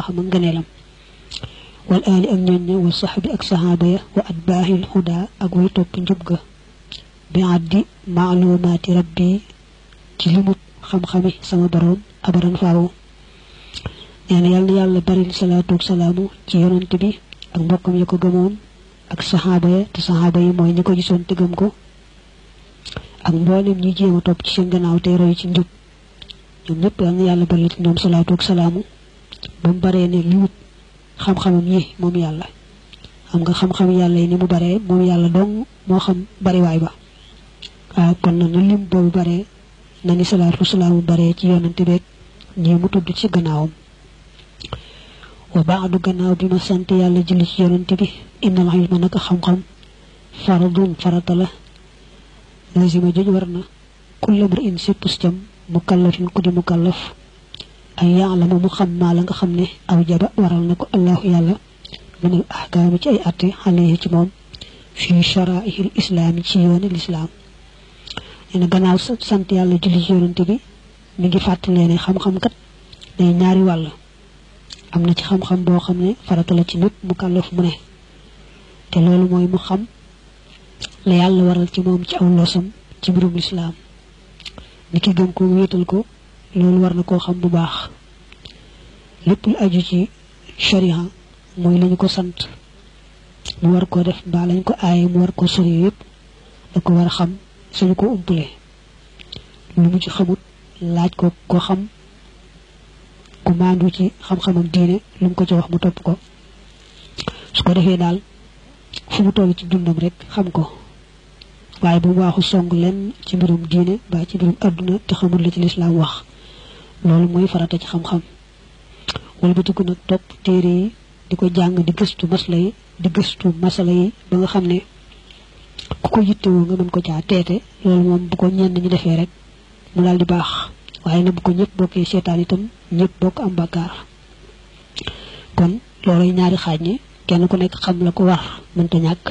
xam ngëneelam wal aali ak ñooñ ña wa saxbi ak saxaaba ya wa atbaahil huda ak way topp njub ga bi addi maalumaati rabbi ci limut xam-xami sama boroom abadan faawu nee na yàlla bari salaatu ak salaamu ci yonent bi ak mbokkam ya ko gëmoon ak saxaaba ya te saxaaba yi mooy ñi ko gisoon te gëm ko ak mboolem ñi jéem a topp ci seen gannaaw tey roy ci njub ñoom ñëpp yàlla bari ci ñoom salaatu ak salaamu ba mu baree ne limut xam-xamam yi moom yàlla xam nga xam-xam yàlla yi ni mu baree moom yàlla dong moo xam bariwaay ba waaw kon na lim boobu baree na ni salaatu salaamu baree ci yonante beeg ñi mu tudd ci gannaawam wa baadu gannaaw bi ma sant yàlla julli ci yonante bi innal ilma naka xam-xam faradun farata la lazima joj war na kulla mri'in sippus cam mukallafin ku di mukallaf ay ya'lamu mu xam maa la nga xam ne aw jaba waral na ko allahu yàlla minal ahkaami ci ay atte alayhi ci moom fi sharaa'ihil islaami ci yooni lislaam nee na gannaaw sant yàlla julli ci yonante bi mi ngi fàttalee ne xam-xam kat day ñaari wàll am na ci xam-xam boo xam ne farata la ci nit mukallaf mu ne te loolu mooy mu xam la yàlla waral ci moom ci aw losam ci mbirum lislaam ni ki gëm ko wéetal ko loolu war na koo xam bu baax lépp lu aju ci sharia mooy lañu ko sant mu war koo def mbaa lañ ko aaye mu war koo sori yëpp da ko war a xam suñu ko umpule lu mu ci xamut laaj ko ko xam ku maandu ci xam-xamam diine lu mu ko ci wax mu topp ko su ko defee daal fu mu toll ci dundam rek xam ko waaye bu mu waaxu song lenn ci mbirum diine ba ci mbirum adduna te xamul la ci lislaam wax loolu mooy farata ci xam-xam walbatiku nag topp téere yi di ko jàng di gëstu masala yi di gëstu masala yi ba nga xam ne ku ko yittewoo nga mën ko caa teete loolu moom bu ko ñenn ñi defee rek mu daal di baax waaye nag bu ko ñëpp bokkee seetaan itam ñëpp bokk am bàkkaar kon looloy ñaari xaaj ñi kenn ku nekk xam la ko war mënta ñàkk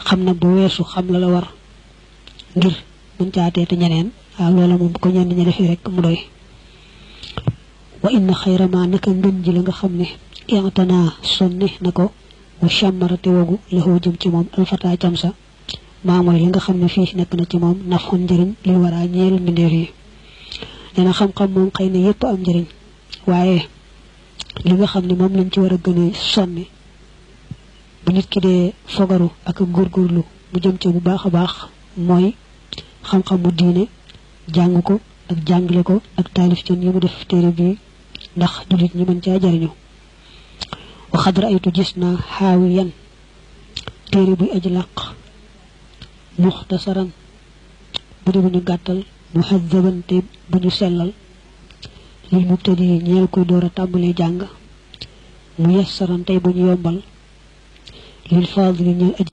xam nag bu weesu xam la war ngir mën caa teete ñeneen waaw loola moom bu ko ñenn ñi defee rek mu doy wa inna xayra ma naka ngën ji la nga xam ne i'tana sonni na ko wa chammarate wogu laxoo jëm ci moom alfata cam sa maa mooy li nga xam ne fii nekk na ci moom nafxun njëriñ li war a ñeel mbindeef yi nee na xam-xam moom xëy na yépp am njëriñ waaye li nga xam ne moom lañ ci war a gën a sonni bu nit ki dee fogaru ak góorgóorlu mu jëm ci bu baax a baax mooy xam-xam mu diine jàng ko ak jàngale ko ak taalif ci yi mu def téere bi ndax jullit ñi mën caa jariñu waxad ra'aytu gis naa xaawiyan téere buy aji làq muxtasaran bu di bu ñu gàttal muhazzaban te bu ñu sellal lil mubtadi ñeel koy door a tàmbalee jàng mu yassaran tey bu ñu yombal lil faadili ñeel aji